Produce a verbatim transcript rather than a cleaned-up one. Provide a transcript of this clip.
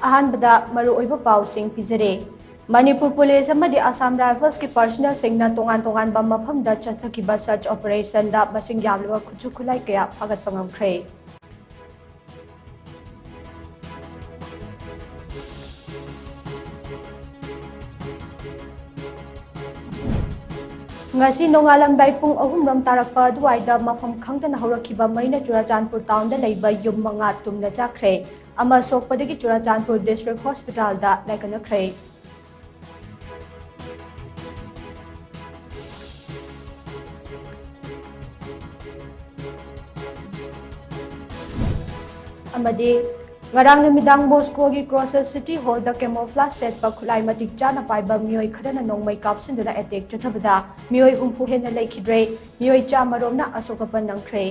ꯑꯍꯥꯟꯕꯗ ꯃꯔꯨꯑꯣꯏꯕ ꯄꯥꯎꯁꯤꯡ ꯄꯤꯖꯔꯦ꯫ ꯃꯅꯤꯄꯨꯔ ꯄꯨꯂꯤꯁ ꯑꯃꯗꯤ ꯑꯁꯥꯝ ꯔꯥꯏꯐꯜꯁꯀꯤ ꯄꯥꯔꯁꯅꯦꯜꯁꯤꯡꯅ ꯇꯣꯉꯥꯟ ꯇꯣꯉꯥꯟꯕ ꯃꯐꯝꯗ ꯆꯠꯊꯈꯤꯕ ꯁꯔꯆ ꯑꯣꯄꯔꯦꯁꯟꯗ ꯃꯁꯤꯡ ꯌꯥꯝꯂꯕ ꯈꯨꯠꯁꯨ ꯈꯨꯠꯂꯥꯏ ꯀꯌꯥ ꯐꯥꯒꯠꯄ ꯉꯝꯈ꯭ꯔꯦ꯫ ꯉꯁꯤ ꯅꯣꯡꯉꯥꯜꯂꯝꯗꯥꯏ ꯄꯨꯡ ꯑꯍꯨꯝ ꯔꯣꯝ ꯇꯥꯔꯛꯄ ꯑꯗꯨꯋꯥꯏꯗ ꯃꯐꯝ ꯈꯪꯗꯅ ꯍꯧꯔꯛꯈꯤꯕ ꯃꯩꯅ ꯆꯨꯔꯆꯥꯟꯄꯨꯔ ꯇꯥꯎꯟꯗ ꯂꯩꯕ ꯌꯨꯝ ꯃꯉꯥ ꯇꯨꯝꯅ ꯆꯥꯛꯈ꯭ꯔꯦ꯫ ꯑꯃ ꯁꯣꯛꯄꯗꯒꯤ ꯆꯨꯔꯆꯥꯟꯄꯨꯔ ꯗꯤꯁꯇ꯭ꯔꯤꯛ ꯍꯣꯁꯄꯤꯇꯥꯜꯗ ꯂꯥꯏꯀꯠꯅꯈ꯭ꯔꯦ꯫ ꯑꯃꯗꯤ ꯉꯔꯥꯡ ꯅꯨꯃꯤꯗꯥꯡ ꯃꯣꯁꯀꯣꯒꯤ ꯀ꯭ꯔꯣꯁꯦꯁ ꯁꯤꯇꯤ ꯍꯣꯜꯗ ꯀꯦꯃꯣꯐ꯭ꯂꯥꯖ ꯁꯦꯠꯄ ꯈꯨꯠꯂꯥꯏ ꯃꯇꯤꯛ ꯆꯥꯅ ꯄꯥꯏꯕ ꯃꯤꯑꯣꯏ ꯈꯔꯅ ꯅꯣꯡꯃꯩ ꯀꯥꯞꯁꯤꯟꯗꯨꯅ ꯑꯦꯇꯦꯛ ꯆꯠꯊꯕꯗ ꯃꯤꯑꯣꯏ ꯍꯨꯝꯐꯨ ꯍꯦꯟꯅ ꯂꯩꯈꯤꯗ꯭ꯔꯦ, ꯃꯤꯑꯣꯏ ꯆꯥꯝꯃ ꯔꯣꯝꯅ ꯑꯁꯣꯛ ꯑꯄꯟ ꯅꯪꯈ꯭ꯔꯦ꯫